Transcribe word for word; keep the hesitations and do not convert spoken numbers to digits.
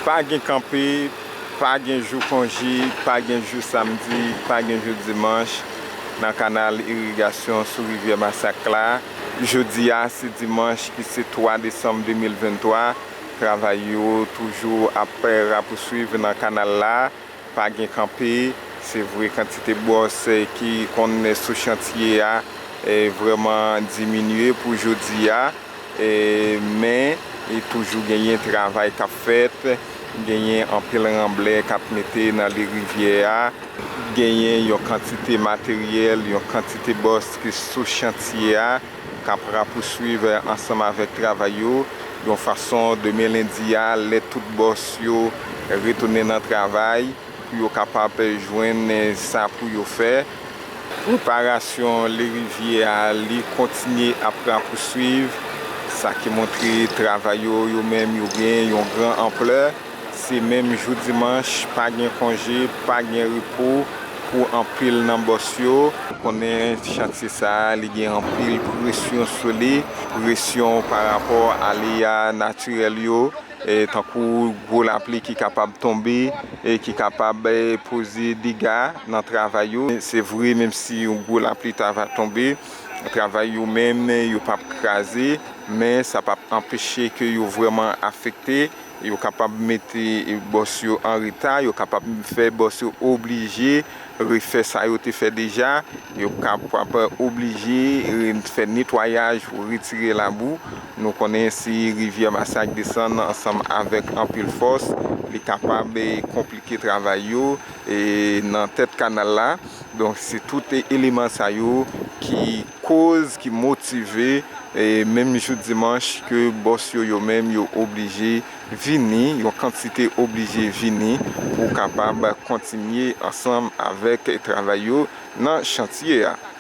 Pa gen kanpe, pa gen jou konje, pa gen jou samdi, pa gen jou dimanch nan kanal irigasyon sou rivyè Masak la. Jodi a, se dimanch ki se twa desanm de mil venntwa. Travay yo toujou ap rapouswiv nan kanal la. Pa gen kanpe. Se vre, kantite bòs, eh, ki konn sou chantye a, eh, vrèman diminye pou jodi a. E, men, e toujou genyen travay k ap fèt, genyen anpil ranblè k ap mete nan lerivyè a, genyen yon kantite materyèl, yon kantite bòs ki sou chantye a, k ap rapouswiv ansanm avèk travay yo, yon fason demen lendi a, lè tout bòs yo retounen nan travay, pou yo kapab jwenn sa pou yo fè. Reparasyon lerivyè a, li kontinye ap rapouswiv, sa ki montre travay yo, yo menm, yo gen yon gran anplè. Se menm jou dimanch, pa gen konje, pa gen repo pou anpil nan bòs yo. Nou konnen chantye sa a, li gen anpil presyon sou li, presyon pa rapò aleya natirèl yo, e, tankou gwo lapli ki kapab tonbe, e, ki kapab, e, poze dega nan travay yo. Se vre, menm si yon gwo lapli ta va tonbe, travay yo menm, yo p ap kraze, men sa p ap anpeche ke yo vrèman afekte. Yo kapab mete bòs yo an reta, yo kapab fè bòs yo oblije refè sa yo te fè deja, yo kapab oblije, e, fè netwayaj pou retire labou. Nou konnen si rivyè Masak desann ansanm avèk anpil fòs, li kapab, e, konplike travay yo, e, nan tèt kanal la. Donk, se tout eleman sa yo ki koz, ki motive, e, menm jou dimanch, ke bòs yo, yo menm, yo oblije vini, yon kantite oblije vini pou kapab kontinye ansanm avèk travay yo nan chantye a.